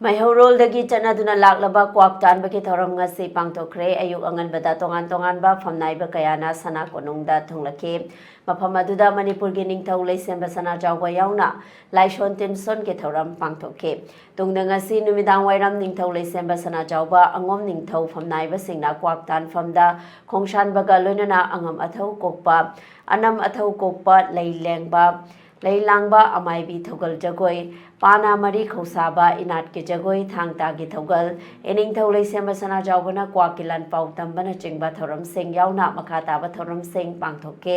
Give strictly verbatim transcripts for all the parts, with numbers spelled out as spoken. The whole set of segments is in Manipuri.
ꯃꯩꯍꯧꯔꯣꯜꯗꯒꯤ ꯆꯠꯅꯗꯨꯅ ꯂꯥꯛꯂꯕ ꯀ꯭ꯋꯥꯛ ꯇꯥꯟꯕꯒꯤ ꯊꯧꯔꯝ ꯉꯁꯤ ꯄꯥꯡꯊꯣꯛꯈ꯭ꯔꯦ꯫ ꯑꯌꯨꯛ ꯑꯉꯟꯕꯗ ꯇꯣꯉꯥꯟ ꯇꯣꯉꯥꯟꯕ ꯐꯝꯅꯥꯏꯕ ꯀꯌꯥꯅ ꯁꯅꯥ ꯀꯣꯅꯨꯡꯗ ꯊꯨꯡꯂꯈꯤ꯫ ꯃꯐꯝ ꯑꯗꯨꯗ ꯃꯅꯤꯄꯨꯔꯒꯤ ꯅꯤꯡꯊꯧ ꯂꯩꯁꯦꯝꯕ ꯁꯅꯥꯖꯥꯎꯕ ꯌꯥꯎꯅ ꯂꯥꯏꯁꯣꯟ ꯇꯤꯟꯁꯣꯟꯒꯤ ꯊꯧꯔꯝ ꯄꯥꯡꯊꯣꯛꯈꯤ꯫ ꯇꯨꯡꯗ ꯉꯁꯤ ꯅꯨꯃꯤꯗꯥꯡ ꯋꯥꯏꯔꯝ ꯅꯤꯡꯊꯧ ꯂꯩꯁꯦꯝꯕ ꯁꯅꯥꯖꯥꯎꯕ, ꯑꯉꯣꯝ ꯅꯤꯡꯊꯧ ꯐꯝꯅꯥꯏꯕꯁꯤꯡꯅ ꯀ꯭ꯋꯥꯛ ꯇꯥꯟꯐꯝꯗ ꯈꯣꯡꯁꯥꯟꯕꯒ ꯂꯣꯏꯅꯅ ꯑꯉꯝ ꯑꯊꯧ ꯀꯣꯛꯄ, ꯑꯅꯝ ꯑꯊꯧ ꯀꯣꯛꯄ, ꯂꯩ ꯂꯦꯡꯕ, ꯂꯩ ꯂꯥꯡꯕ, ꯑꯃꯥꯏꯕꯤ ꯊꯧꯒꯜ ꯖꯒꯣꯏ, ꯄꯥꯅꯥ ꯃꯔꯤ ꯈꯧꯁꯥꯕ, ꯏꯅꯥꯠꯀꯤ ꯖꯒꯣꯏ, ꯊꯥꯡ ꯇꯥꯒꯤ ꯊꯧꯒꯜ, ꯏꯅꯤꯡꯊꯧ ꯂꯩꯁꯦꯝꯕ ꯁꯅꯥꯖꯥꯎꯕꯅ ꯀ꯭ꯋꯥꯛꯀꯤ ꯂꯥꯟ ꯄꯥꯎ ꯇꯝꯕꯅꯆꯤꯡꯕ ꯊꯧꯔꯝꯁꯤꯡ ꯌꯥꯎꯅ ꯃꯈꯥ ꯇꯥꯕ ꯊꯧꯔꯝꯁꯤꯡ ꯄꯥꯡꯊꯣꯛꯈꯤ꯫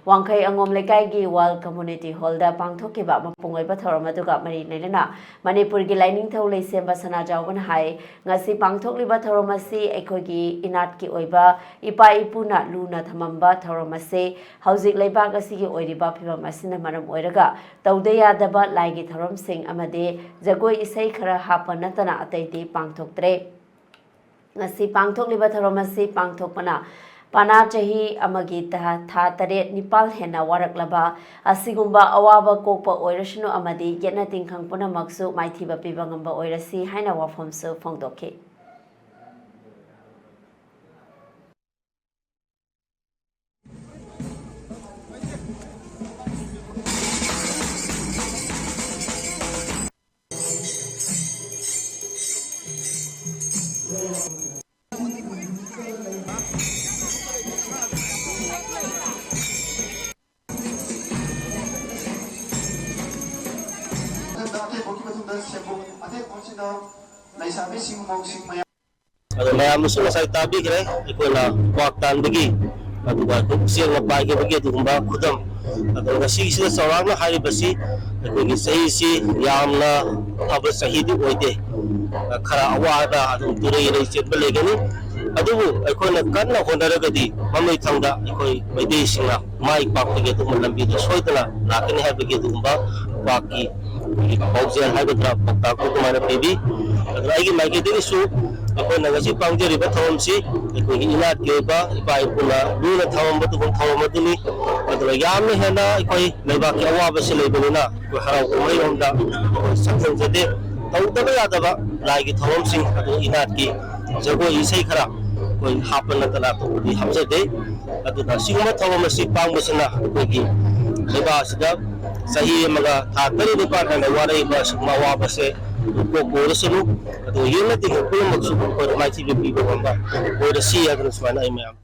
ꯋꯥꯡꯈꯩ ꯑꯉꯣꯝ ꯂꯩꯀꯥꯏꯒꯤ ꯋꯥꯔꯜ ꯀꯝꯃꯨꯅꯤꯇꯤ ꯍꯣꯜꯗ ꯄꯥꯡꯊꯣꯛꯈꯤꯕ ꯃꯄꯨꯡ ꯑꯣꯏꯕ ꯊꯧꯔꯝ ꯑꯗꯨꯒ ꯃꯔꯤ ꯂꯩꯅꯅ ꯃꯅꯤꯄꯨꯔꯒꯤ ꯂꯥꯏꯅꯤꯡꯊꯧ ꯂꯩꯁꯦꯝꯕ ꯁꯅꯥꯖꯥꯎꯕꯅ ꯍꯥꯏ, ꯉꯁꯤ ꯄꯥꯡꯊꯣꯛꯂꯤꯕ ꯊꯧꯔꯝ ꯑꯁꯤ ꯑꯩꯈꯣꯏꯒꯤ ꯏꯅꯥꯠꯀꯤ ꯑꯣꯏꯕ ꯏꯄꯥ ꯏꯄꯨꯅ ꯂꯨꯅ ꯊꯝꯃꯝꯕ ꯊꯧꯔꯝ ꯑꯁꯤ ꯍꯧꯖꯤꯛ ꯂꯩꯕꯥꯛ ꯑꯁꯤꯒꯤ ꯑꯣꯏꯔꯤꯕ ꯐꯤꯕꯝ ꯑꯁꯤꯅ ꯃꯔꯝ ꯑꯣꯏꯔꯒ ꯇꯧꯗ ꯌꯥꯗꯕ ꯂꯥꯏꯒꯤ ꯊꯧꯔꯝꯁꯤꯡ ꯑꯃꯗꯤ ꯖꯒꯣꯏ ꯏꯁꯩ ꯈꯔ ꯍꯥꯞꯄ ꯅꯠꯇꯅ ꯑꯇꯩꯗꯤ ꯄꯥꯡꯊꯣꯛꯇ꯭ꯔꯦ꯫ ꯉꯁꯤ ꯄꯥꯡꯊꯣꯛꯂꯤꯕ ꯊꯧꯔꯝ ꯑꯁꯤ ꯄꯥꯡꯊꯣꯛꯄꯅ ꯄꯅꯥ ꯆꯍꯤ ꯑꯃꯒꯤ ꯊꯥ, ꯊꯥ ꯇꯔꯦꯠ ꯅꯤꯄꯥꯜ ꯍꯦꯟꯅ ꯋꯥꯔꯛꯂꯕ ꯑꯁꯤꯒꯨꯝꯕ ꯑꯋꯥꯕ ꯀꯣꯛꯄ ꯑꯣꯏꯔꯁꯅꯨ ꯑꯃꯗꯤ ꯌꯦꯠꯅ ꯇꯤꯟꯈꯪ ꯄꯨꯝꯅꯃꯛꯁꯨ ꯃꯥꯏꯊꯤꯕ ꯄꯤꯕ ꯉꯝꯕ ꯑꯣꯏꯔꯁꯤ ꯍꯥꯏꯅ ꯋꯥꯐꯝꯁꯨ ꯐꯣꯡꯗꯣꯛꯈꯤ꯫ ꯑꯗꯣ ꯃꯌꯥꯝꯅꯁꯨ ꯉꯁꯥꯏ ꯇꯥꯕꯤꯈ꯭ꯔꯦ, ꯑꯩꯈꯣꯏꯅ ꯀ꯭ꯋꯥꯛ ꯇꯥꯟꯕꯒꯤ, ꯑꯗꯨꯒ ꯑꯩꯈꯣꯏ ꯎꯆꯦꯛꯅ ꯄꯥꯏꯈꯤꯕꯒꯤ ꯑꯗꯨꯒꯨꯝꯕ ꯈꯨꯗꯝ꯫ ꯑꯗꯣ ꯉꯁꯤꯒꯤꯁꯤꯗ ꯆꯥꯎꯔꯥꯛꯅ ꯍꯥꯏꯔꯤꯕꯁꯤ ꯑꯩꯈꯣꯏꯒꯤ ꯆꯍꯤꯁꯤ ꯌꯥꯝꯅ ꯐꯕ ꯆꯍꯤꯗꯤ ꯑꯣꯏꯗꯦ꯫ ꯈꯔ ꯑꯋꯥꯕ ꯑꯗꯨꯝ ꯇꯨꯔꯩ ꯏꯔꯩ ꯆꯦꯟꯕ ꯂꯩꯒꯅꯤ꯫ ꯑꯗꯨꯕꯨ ꯑꯩꯈꯣꯏꯅ ꯀꯟꯅ ꯍꯣꯠꯅꯔꯒꯗꯤ ꯃꯃꯩꯊꯪꯗ ꯑꯩꯈꯣꯏ ꯃꯩꯇꯩꯁꯤꯡꯅ ꯃꯥꯏ ꯄꯥꯛꯄꯒꯤ ꯑꯗꯨꯒꯨꯝꯕ ꯂꯝꯕꯤꯗ ꯁꯣꯏꯗꯅ ꯂꯥꯛꯀꯅꯤ ꯍꯥꯏꯕꯒꯤ ꯑꯗꯨꯒꯨꯝꯕ ꯄꯥꯛꯀꯤ ꯑꯩꯈꯣꯏꯒꯤ ꯄꯥꯎꯖꯦꯜ ꯍꯥꯏꯒꯗ꯭ꯔꯥ, ꯄꯥꯎꯇꯥꯛꯇꯨ ꯑꯗꯨꯃꯥꯏꯅ ꯄꯤꯕꯤ꯫ ꯑꯗꯨꯅ ꯑꯩꯒꯤ ꯃꯥꯏꯀꯩꯗꯒꯤꯁꯨ ꯑꯩꯈꯣꯏꯅ ꯉꯁꯤ ꯄꯥꯡꯖꯔꯤꯕ ꯊꯧꯔꯝꯁꯤ ꯑꯩꯈꯣꯏꯒꯤ ꯏꯅꯥꯠꯀꯤ ꯑꯣꯏꯕ ꯏꯄꯥ ꯏꯄꯨꯅ ꯂꯨꯅ ꯊꯝꯃꯝꯕ ꯑꯗꯨꯒꯨꯝꯕ ꯊꯧꯔꯝ ꯑꯗꯨꯅꯤ꯫ ꯑꯗꯨꯅ ꯌꯥꯝꯅ ꯍꯦꯟꯅ ꯑꯩꯈꯣꯏ ꯂꯩꯕꯥꯛꯀꯤ ꯑꯋꯥꯕꯁꯤ ꯂꯩꯕꯅꯤꯅ ꯑꯩꯈꯣꯏ ꯍꯔꯥꯎ ꯀꯨꯝꯍꯩꯔꯣꯝꯗ ꯑꯩꯈꯣꯏ ꯁꯛ ꯈꯪꯖꯗꯦ꯫ ꯇꯧꯗꯕ ꯌꯥꯗꯕ ꯂꯥꯏꯒꯤ ꯊꯧꯔꯝꯁꯤꯡ, ꯑꯗꯨ ꯏꯅꯥꯠꯀꯤ ꯖꯒꯣꯏ ꯏꯁꯩ ꯈꯔ ꯑꯩꯈꯣꯏ ꯍꯥꯞꯄ ꯅꯠꯇꯅ ꯑꯇꯣꯞꯄꯗꯤ ꯍꯥꯞꯆꯗꯦ꯫ ꯑꯗꯨꯅ ꯁꯤꯒꯨꯝꯕ ꯊꯧꯔꯝ ꯑꯁꯤ ꯄꯥꯡꯕꯁꯤꯅ ꯑꯩꯈꯣꯏꯒꯤ ꯂꯩꯕꯥꯛ ꯑꯁꯤꯗ ꯆꯍꯤ ꯑꯃꯒ ꯊꯥ ꯇꯔꯦꯠ ꯅꯤꯄꯥꯜ ꯍꯦꯟꯅ ꯋꯥꯔꯛꯏꯕ ꯁꯤꯒꯨꯝꯕ ꯑꯋꯥꯕꯁꯦ ꯀꯣꯛꯄ ꯑꯣꯏꯔꯁꯅꯨ꯫ ꯑꯗꯨ ꯌꯦꯛꯅ ꯇꯤꯟꯅ ꯄꯨꯝꯅꯃꯛꯁꯨ ꯑꯩꯈꯣꯏꯅ ꯃꯥꯏꯊꯤꯕ ꯄꯤꯕ ꯉꯝꯕ ꯑꯣꯏꯔꯁꯤ ꯍꯥꯏꯗꯅ ꯁꯨꯃꯥꯏꯅ ꯑꯩ ꯃꯌꯥꯝ